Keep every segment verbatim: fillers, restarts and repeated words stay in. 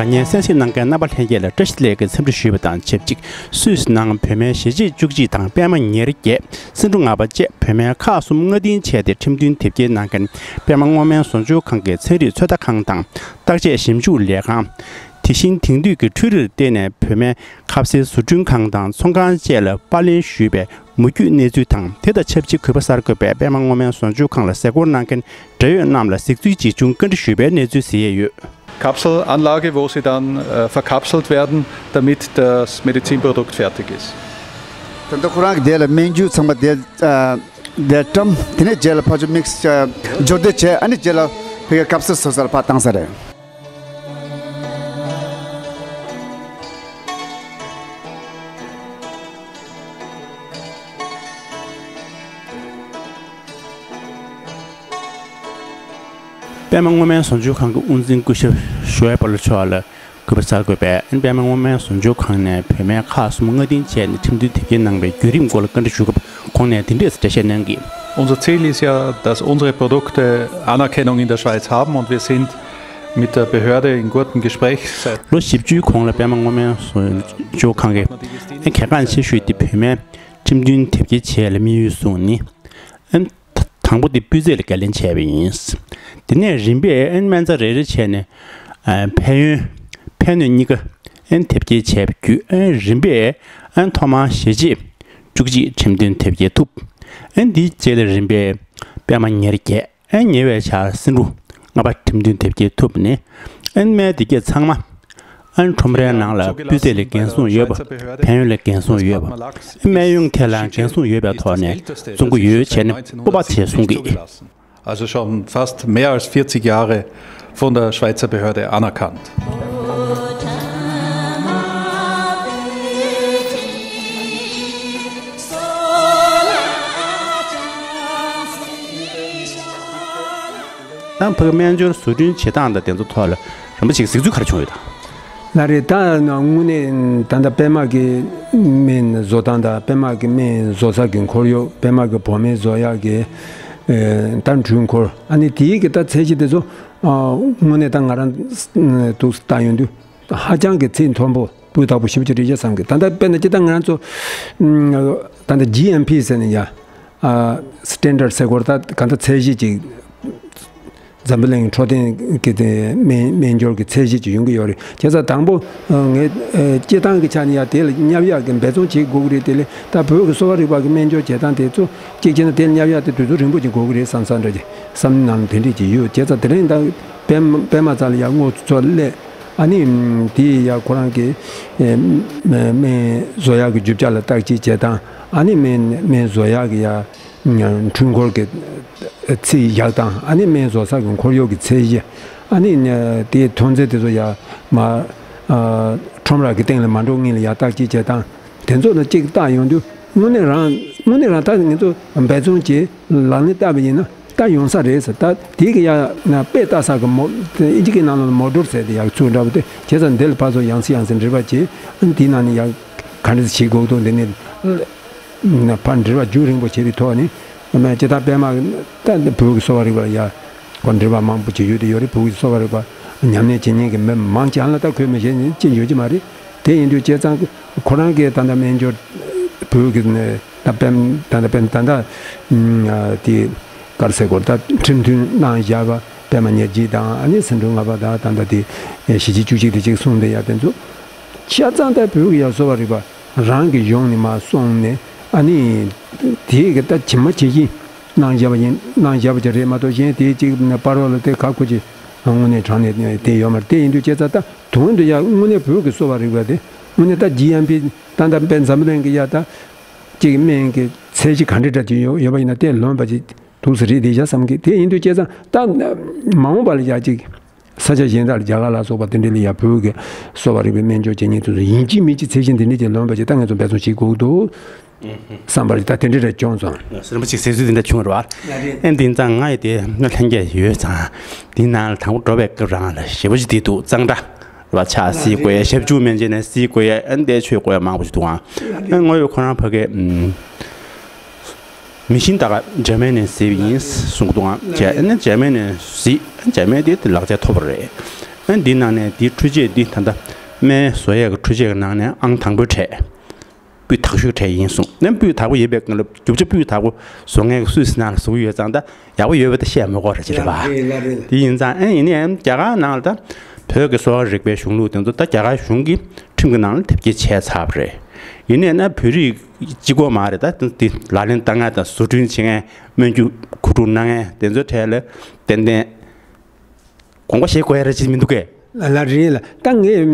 དྲ་བརྙན་གསན་གཟིགས་གནང་མཁན་རྣམ་པ་ལྷན་རྒྱས་ལ་བཀྲ་ཤིས་བདེ་ལེགས་ཀྱི་འཚམས་འདྲི་ཞུས་པ་དང་ཆབས་ཅིག་སུད་སི་ནང་བོད་མིའི་གཞིས་བྱེས་བཅུ་གཅིག་དང་པད་མ་ཉེར་བརྒྱད། སེང་འབྲུག་ལྔ་པ་བཅས་བོད་མི་ཁག་གསུམ་མངའ་སྡིངས་བྱས་ཏེ་ཁྲིམས་མཐུན་དེབ་སྐྱེལ་གནང་མཁན་པད་མ་སྔོ་སྨན་བཟོ་སྦྱོང་ཁང་གི་ཚན་རིག་ཚོད་ལྟ་ཁང་དང་བརྟག་དཔྱད་ཞིབ་འཇུག་ལས་ཁང་། དེ་བཞིན་དེང་དུས་ཀྱི་འཕྲུལ་རིགས་བརྟེན་ནས་བོད་མིའི་ཁ་ཟས་བཟོ་སྐྲུན་ཁང་དང་ཚོང་ཁང་བཅས་ལ་པར་ལེན་ཞུས་པའི་མུ་ཁྱུད་གནས་ཚུལ་དང་། དེ་དང་ཆབས་ཅིག་གུས་པ་གསར་འགོད་པས་པད་མ་སྔོ་སྨན་བཟོ་སྦྱོང་ཁང་ལ་གཟིགས་སྐོར་གནང་མཁན་འབྲེལ་ཡོད་རྣམས་ལ་གཟིགས་ཚུལ་ཇི་བྱུང་བཀའ་འདྲི་ཞུས་པའི་གནས་ཚུལ་གཟིགས་ཡས་ཡོད། Kapselanlage, wo sie dann, äh, verkapselt werden, damit das Medizinprodukt fertig ist. ད་ལྟ་ཁོ་རང་གི་དེ་ལ་སྨན་རྒྱུ་ཚང་མ་དེ་ཨ་དེ་བཀྲམ། དེ་ནས་རྗེས་ལ་ཕར་ཚུར་མིག་སི་ཨ་སྦྱོར་སྡེབ་བྱས། ཨ་ནི་རྗེས་ལ་ཕ་གིར་ཀབ་སུལ་བཟོ་ས་ལ་ཕར་བཏང་ས་རེད། པད་མ་སྔོ་སྨན་བཟོ་སྦྱོང་ཁང་གི་དབུ་འཛིན་སྐུ་ཞབས་ཞུ་ཝེ་པ་ལོ་མཆོག་ལ་གུས་པ་གསར་འགོད་པས་པད་མ་སྔོ་སྨན་བཟོ་སྦྱོང་ཁང་ནས་བོད་སྨན་ཁག་གསུམ་མངའ་སྡིངས་བྱས་ནས་ཁྲིམས་མཐུན་དེབ་སྐྱེལ་གནང་བའི་བརྒྱུད་རིམ་སྐོར་ལ་བཀའ་འདྲི་ཞུ་སྐབས་ཁོང་ནས་འདི་འདྲས་འགྲེལ་བཤད་གནང་གིས། Unser Ziel ist ja, dass unsere Produkte Anerkennung in der Schweiz haben, und wir sind mit der Behörde in gutem Gespräch seit ལོ་བཞི་བཅུའི་གོང་ལ་པད་མ་སྔོ་སྨན་བཟོ་སྦྱོང་ཁང་གི་གལ་འགངས་ཆེ་ཤོས་དེ་བོད་སྨན་ཁྲིམས་མཐུན་དེབ་སྐྱེལ་བྱེད་ཡ་ལ་དམིགས་ཡུལ་བཟུང་ནི། དང་པོ་དེ་སྤུས་ཚད་ལ་འགན་ལེན་བྱས་པ་ཡིན། དེ་ནས་རིམ་པས་སྨན་རྩྭ་རེ་རེ་བྱས་ནས་ཕན་ཡོན་ཕན་གནོད་གཉིས་ཀ་དེབ་སྐྱེལ་བྱས་པ་བརྒྱུད། རིམ་པས་ཐོག་མར་གཞིས་བྱེས་བཅུ་གཅིག་ཁྲིམས་མཐུན་དེབ་སྐྱེལ་ཐུབ། དེའི་རྗེས་ལ་རིམ་པས་པད་མ་ཉེར་བརྒྱད། ཉེ་བའི་ཆར་སེང་འབྲུག་ལྔ་པ་ཁྲིམས་མཐུན་དེབ་སྐྱེལ་ཐུབ་ནས། སྨན་དེ་གྱད་ཚང་མ་ཁྲོམ་རའི་ནང་ལ་སྤུས་ཚད་ལ་འགན་སྲུང་ཡོད་པ། ཕན་ཡོན་ལ་འགན་སྲུང་ཡོད་པ། སྨན་ཡོན་ཐད་ལ་འགན་སྲུང་ཡོད་པའི་ཐོག་ནས་བཙོང་གི་ཡོད་བྱས་ནས་སྤོབས་པ་བྱས་གསུང་གིས། Also schon fast mehr als vierzig Jahre von der Schweizer Behörde anerkannt. ད་ཕ་གི་སྨན་སྦྱོར་བཟོ་སྐྲུན་བྱེད་སྟངས་དང་དེ་ཚོ་ཐོག་ལ་རིམ་པ་ཅིག་གཟིགས་ཚུལ་ག་རེ་བྱུང་ཡོད་དམ། ལགས་རེད། ད་དངོས་གནས་ད་ལྟ་པད་མ་གི་སྨན་བཟོ་སྟངས་དང་པད་མ་གི་སྨན་བཟོ་ས་གི་ཁོར་ཡུག་པད་མ་གི་བོད་སྨན་བཟོ་ཡག་གི་ཨེ་ད་འཕྲུལ་འཁོར། ཨ་ནི་དེའི་གི་ད་ཚད་གཞི་དེ་ཚོ་ཨ་དངོས་གནས་ད་ང་རང་ཨ་འདུག་ལྟ་ཡོང་དུས་ཧ་ཅང་གི་ཚད་མཐོན་པོ་སྤུས་དག་པོ་ཞེ་པོ་ཅིག་རེད་བསམ་གི། ད་ལྟ་དཔེར་ན་སྤྱིར་བཏང་ང་རང་ཚོ་ཨ་ད་ལྟ་ཇི་ཨེམ་པི་ཟེར་ནས་ཡ་ཨ་སི་ཊེན་ཌར་ཌི་ཟེར་དགོས་རེད། ད་ག་འདྲ་ཚད་གཞི་ཅིག་འཛམ་བུ་གླིང་འཕྲོད་བསྟེན་གྱི་དེ་སྨན་སྨན་སྦྱོར་གྱི་ཚད་གཞི་ཅིག་ཡོང་གི་ཡོད་རེད། བྱས་ཙང་དང་པོ་ངས་སྤྱིར་བཏང་གི་ཆ་ནས་ཡ་དེ་ལ་བསྙབ་ཡག་གི་འབད་བརྩོན་བྱེད་དགོས་ཀྱི་རེད། དེ་ལས་ད་བོད་ཀྱི་གསོ་བ་རིག་པ་གི་སྨན་སྦྱོར་བྱེད་སྟངས་དེ་ཚོ་གཅིག་བྱས་ན་དེ་ལ་བསྙབ་ཡག་དེ་དུས་ཚོད་རིང་པོ་ཅིག་འགོར་གྱི་རེད་བསམ་བསམ་འདྲ་ཅིག་བསམ་སྣང་དེ་འདྲས་ཅིག་ཡོད། བྱས་ཙང་དེ་རིང་ད་པད་པད་མ་རྩ་ལ་ཡ་དངོས་སུ་སླེབས། ཨ་ནི་དེ་ཡ་ཁོ་རང་གི་སྨན་བཟོ་ཡག་གི་རྒྱུ་ཆ་ལ་བརྟག་དཔྱད་བྱེད་སྟངས། ཨ་ནི་སྨན་སྨན་བཟོ་ཡག་གི་ཡ་འཕྲུལ་འཁོར་གྱི་ཚད་བཞག་སྟངས། ཨ་ནི་སྨན་བཟོ་ས་གི་ཁོར་ཡུག་གི་ཚད་གཞི། ཨ་ནི་དེའི་ཐོན་རྫས་དེ་ཚོ་ཡ་མ་ཨ་ཁྲོམ་ར་གི་སྟེང་ལ་མ་འགྲོ་སྔོན་ལ་ཡ་བརྟག་དཔྱད་བྱེད་སྟངས། དེ་ཚོ་ལ་གཅིག་བལྟ་ཡོང་དུས་དངོས་གནས་རང་དངོས་གནས་རང་ད་ངེད་ཚོ་འབད་བརྩོན་བྱས་ལག་ལེན་བསྟར་བ་ཡིན་ན་ད་ཡོང་ས་རེད་ཟེར། ད་དེ་གི་ཡ་ན་དཔེ་ལྟ་ས་གི་མོ་ཨིན་ཇི་གི་ནང་ལ་མོ་ཊོར་ཟེར་དེ་ཡག་ཚུལ་འདྲ་པོ་དེ་བྱས་ཙང་འདི་ལ་ཕར་ཚུར་ཡང་སེ་ཡང་སེ་འགྲེལ་པ་བྱས། ཨ་ནི་དེའི་ནང་ནས་ཡ་ག་འདྲ་བྱེད་དགོས་འདུག་འདི་ནས། ཕར་འགྲེལ་བ་རྒྱུན་རིང་པོ་བྱས་པའི་ཐོག་ནས་སྤྱིར་བཏང་པད་མ་ད་བོད་ཀྱི་གསོ་བ་རིག་པ་ལ་ཡ་ཁོ་འགྲེལ་བ་མང་པོ་བྱེད་ཡོད་དེ་ཡོད་རེད། བོད་ཀྱི་གསོ་བ་རིག་པ་ཉམས་ལེན་བྱེད་མཁན་གྱི་མི་མང་ཆེ་ཧ་ལམ་ད་ཁོས་མི་ཤེས་ནི་ཅི་ཡོད་ཀྱི་མ་རེད། དེ་ཡིན་དུས་བྱས་ཙང་ཁོ་རང་གིས་ད་ལྟ་སྨན་སྦྱོར་བོད་ཀྱི་ནས་ད་པད་ད་ལྟ་པད་ད་ལྟ་དེ་ག་རེ་ཟེར་དགོས་ད་ཁྲིམས་མཐུན་གནང་བཞག་པ་པད་མ་ཉེར་བརྒྱད་དང་ཨ་ནི་སེང་འབྲུག་ལྔ་པ་དང་ད་ལྟ་དེ་གཞིས་བྱེས་བཅུ་གཅིག་དེ་གཅིག་གསུངས་དེ་ཡ་དེ་ཚོ་ཆ་ཚང་ད་བོད་ཀྱི་ཡ་གསོ་བ་རིག་པ། རང་གི་གཞུང་ནས་མར་སོང་ནས་ཨ་ནི་དེའི་གི་ད་ཇི་མ་ཇི་བཞིན་གནང་བཞག་པ་ཡིན། གནང་བཞག་པ་ཅིག་རེད་མ་གཏོགས་གཞན་དེའི་གཅིག་ནས་པར་རོ་ལ་དེ་ག་ཁོ་ཅི་དངོས་གནས་དྲང་གནས་དེ་ཡོད་མ་རེད། དེ་ཡིན་དུས་བྱས་ཙང་ད་དོན་དུ་ཡ་དངོས་གནས་བོད་ཀྱི་གསོ་བ་རིག་པ་དེ་དངོས་གནས་ད་ཇི་ཨེམ་པི་ད་ད་དཔེ་འཛམ་བུ་གླིང་གི་ཡ་ད་གཅིག་སྨན་གྱི་ཚད་གཞི་ག་འདྲ་འདྲ་ཅིག་ཡོད་ཡོད་པ་ཡིན་ན་དེ་ལོན་པ་ཅིག་འདུག་ས་རེད་དེ་བྱ་བསམ་གི། དེ་ཡིན་དུས་བྱས་ཙང་ད་མ་འོངས་པ་ལ་ཡ་གཅིག་ས་ཆ་གཞན་དག་ལ་རྒྱ་གར་ལ་སོགས་པ་དེ་འདྲ་ལ་ཡ་བོད་ཀྱི་གསོ་བ་རིག་པའི་སྨན་སྦྱོར་བྱེད་མཁན་ཚོ་ཡིན་གཅིག་མིན་གཅིག་ཚད་གཞི་འདི་འདྲ་ཅིག་ལོན་པ་ཅིག་ད་ང་ཚོ་འབད་བརྩོན་བྱེད་དགོས་འདུག་བསམ་པ་རེད། ད་དེ་འདྲ་རེ་བྱུང་སོང་། རིན་པོ་ཆེ་གཟིགས་ཚུལ་འདི་འདྲ་བྱུང་བ་རེད་བ། ཨེ་འདི་ཙང་ང་ཡི་དེ་ང་ལྷན་རྒྱས་ཡོད་ཙང་འདི་ནང་ལ་དང་པོ་འགྲོ་བའི་སྐབས་རང་ལ་ཞེ་པོ་ཅིག་འདི་འདུག་གཙང་སྦྲ་རེད་བ། ཕྱག་བསིལ་དགོས་ཡ། ཞབས་ཀྱུ་སྨན་བྱས་ནས་བསིལ་དགོས་ཡ། ཨེ་འདི་ཆོས་དགོས་ཡ་མང་པོ་ཞིག་འདུག་ཨང་། ཨེ་ངོ་ཡོད་ཁོ་རང་ཕ་གི་ཨུམ། མི་ཤིན་ད་ག་འཇར་མན་ནས་གཟིགས་པ་ཡིན་གསུང་གི་འདུག་ཨང་། ཇ་ཨ་ནི་འཇར་མན་ནས་གཟིགས། འཇར་མན་དེ་ལག་ཆ་མཐོ་པོ་རེད། ཨ་འདི་ནང་ནས་འདི་འཕྲུལ་ཆས་འདི་ད་ལྟ་སྨན་བཟོ་ཡས་ཀྱི་འཕྲུལ་ཆས་ཀྱི་ནང་ནས་ཨང་དང་པོའི་གྲས། སྤུས་དག་ཤོས་གྲས་ཡིན་གསུངས། ནམ་སྤུས་དག་པོ་ཡིན་པའི་སྒང་ལ་རྒྱུ་ཆ་སྤུས་དག་པོ་བཟོ་མཁན་གྱི་སུད་སི་ནང་ལ་བཟོ་གི་ཡོད་ཙང་ད་ཡག་པོ་ཡོད་པ་ད་བཤད་མི་དགོས་ར་ཅི་རེད་པ། ལགས་རེད་ལགས་རེད། དེ་ཡིན་ཙང་ཨ་ཡིན་ནའི་རྒྱ་གར་ནང་ལ་ད་བོད་ཀྱི་གསོ་བ་རིག་པའི་གཞུང་ལུགས་དེ་ཚོ་ད་རྒྱ་གར་གཞུང་གི་ཁྲིམས་ཀྱི་ནང་ལ་དེབ་སྐྱེལ་བྱས་ཚར་བ་རེད། ཡིན་ནའི་ན་བོད་རིགས་གཅིག་པོ་མ་རེད། ད་དེ་ལག་ལེན་བསྟར་མཁན་དང་བཟོ་སྐྲུན་བྱེད་མཁན་སྨན་རྒྱུ་མཁོ་སྤྲོད་གནང་མཁན་དེ་ཚོའི་གྲས་ལ་ཏན་ཏན་དགོངས་པ་བཞེས་དགོས་ཡ་ར་ཅི་མི་འདུག་གས། ལགས་རེད་ལགས། ད་ངས་ཨམ་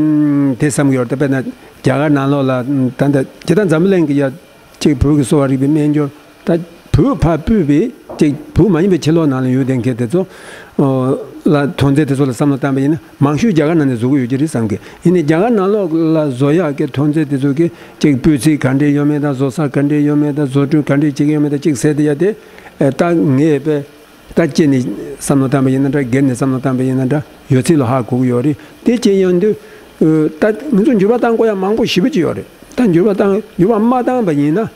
དེ་བསམ་གྱི་ཡོད་རེད། ད་དཔེར་ན་རྒྱ་གར་ནང་ལོགས་ལ་ཨམ་ད་ལྟ་ཇི་ལྟར་འཛམ་བུ་གླིང་གི་ཡ་གཅིག་བོད་ཀྱི་གསོ་བ་རིག་པའི་སྨན་སྦྱོར་ད་བོད་ཕར་སྤོས་པའི་གཅིག་བོད་མ་ཡིན་པའི་ཕྱི་ལོགས་ནང་ལ་ཡོད་བསྡད་མཁན་དེ་ཚོ་ཨོ་ལ་ཐོན་རྫས་དེ་ཚོ་ལ་བསམ་བློ་བཏང་པ་ཡིན་ན་མང་ཤོས་རྒྱ་གར་ནང་ནས་བཟོ་གི་ཡོད་ཀྱི་རེད་བསམ་གི། ཡིན་ནའི་རྒྱ་གར་ནང་ལོགས་ལ་བཟོ་ཡག་གི་ཐོན་རྫས་དེ་ཚོ་གི་གཅིག་སྤུས་ཚད་ག་འདྲས་ཡོད་མེད་དང་བཟོ་ས་ག་འདྲས་ཡོད་མེད་དང་བཟོ་སྐྲུན་ག་འདྲས་བྱེད་ཀྱི་ཡོད་མེད་དང་གཅིག་གསལ་དེ་ཡ་དེ་ཨེ་ད་ངས་དཔེ། ད་སྤྱི་ནས་བསམ་བློ་བཏང་པ་ཡིན་ན་འདྲ། སྒེར་ནས་བསམ་བློ་བཏང་པ་ཡིན་ན་འདྲ། ཡོད་ཚད་ལ་ཧ་གོ་གི་ཡོད་རེད། དེ་བྱས་ཡོང་དུས་ཨ་ད་ང་ཚོ་འགྱུར་བ་གཏང་དགོས་ཡ་མང་པོ་ཞེ་པོ་ཅིག་ཡོད་རེད། ད་འགྱུར་བ་གཏང་འགྱུར་བ་མ་བཏང་པ་ཡིན་ན་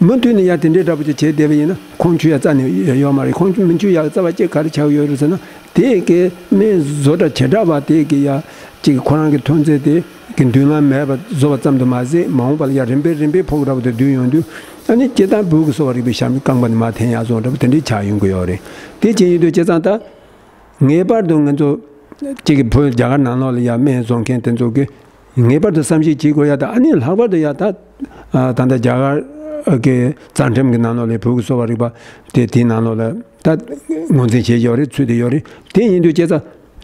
མུ་མཐུད་ནས་ཡ་དེ་འདྲའི་འདྲ་པོ་ཅིག་བྱས་བསྡད་པ་ཡིན་ན་ཁོང་ཆུད་ཡ་རྩ་ནས་ཡོད་མ་རེད། ཁོང་ཆུད་མི་ཆུད་ཡ་རྩ་བ་ཅིག་ག་རེ་ཆགས་ཡོད་རེད་ཟེར་ན་དེ་གའི་སྨན་བཟོ་གྲྭ་བྱེ་བྲག་པ་དེ་གི་ཡ་ཅིག་ཁོ་རང་གི་ཐོན་རྫས་དེ་གི་མདུན་ལམ་མེད་པ་བཟོ་བ་ཙམ་དུ་མ་ཟད་མ་འོངས་པ་ལ་ཡ་རིམ་པས་རིམ་པས་ཕོག་འདྲ་པོ་དེ་བསྡུས་ཡོང་དུས་ཨ་ནི་སྤྱིར་བཏང་བོད་ཀྱི་གསོ་བ་རིག་པའི་ཞབས་རྐང་པ་ནས་མར་འཐེན་ཡག་བཟོ་འདྲ་པོ་དེ་འདྲའི་ཆགས་ཡོང་གི་ཡོད་རེད། དེ་བྱས་ཡོང་དུས་བྱས་ཙང་ད་ངེས་པར་དུ་ང་ཚོ་གཅིག་གི་བོད་རྒྱ་གར་ནང་ལོགས་ལ་ཡ་སྨན་བཟོ་མཁན་དེ་ཚོ་གི་ངེས་པར་དུ་བསམ་གཞིག་བྱེད་དགོས་ཡ་ད་ཨ་ནི་ལྷག་པར་དུ་ཡ་ད་ད་ལྟ་རྒྱ་གར་གི་རྩ་ཁྲིམས་ཀྱི་ནང་ལོགས་ལ་བོད་ཀྱི་གསོ་བ་རིག་པ་དེ་དེའི་ནང་ལོགས་ལ་ད་ངོས་འཛིན་བྱེད་ཀྱི་ཡོད་རེད། ཚུད་དེ་ཡོད་རེད། དེ་ཡིན་དུས་བྱས་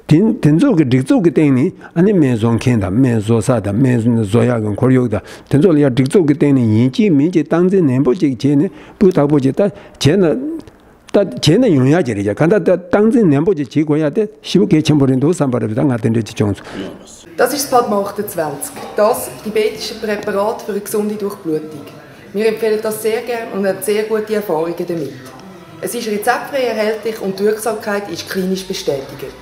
ཙང་། དེ་དེ་ཚོ་གི་སྒྲིག་འཛུགས་ཀྱི་སྟེང་ནས་ཨ་ནི་སྨན་བཟོ་མཁན་དང་སྨན་བཟོ་ས་དང་སྨན་བཟོ་ཡག་གི་ཁོར་ཡུག་དང་དེ་ཚོ་ལ་ཡང་སྒྲིག་འཛུགས་ཀྱི་སྟེང་ནས་ཡིན་གཅིག་མིན་གཅིག་སྟངས་འཛིན་ནན་པོ་ཅིག་བྱས་ནས་སྤུས་དག་པོ་ཅིག་ད་བྱས་ན་ད་བྱས་ན་ཡོང་ཡག་ཅིག་རེད་ཀྱང་གང་ལྟར་ད་སྟངས་འཛིན་ནན་པོ་ཅིག་བྱེད་དགོས་ཡག་དེ་ཞེ་པོ་གལ་ཆེན་པོ་རེད་འདུག་བསམ་པ་རེད། ད་ང་དེ་འདྲ་ཅིག་བྱུང་སོང་། Das ist Padma achtenzwanzig, das diätetische Präparat für eine gesunde Durchblutung. Wir empfehlen das sehr gern und haben sehr gute Erfahrungen damit. Es ist rezeptfrei erhältlich und die Wirksamkeit ist klinisch bestätigt.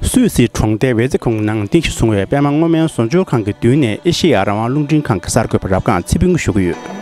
སུད་སིའི་གྲོང་རྡལ་ཝེ་ཙེ་ཁུང་ནང་རྟེན་གཞི་བཟུང་བའི་པད་མ་སྔོ་སྨན་བཟོ་སྦྱོར་ཁང་གི་མདུན་ནས་ཨེ་ཤེ་ཡ་རང་དབང་རླུང་འཕྲིན་ཁང་གི་གསར་འགོད་པ་རབ་སྒང་ཚེ་ཕུན་ཞུ་གི་ཡོད།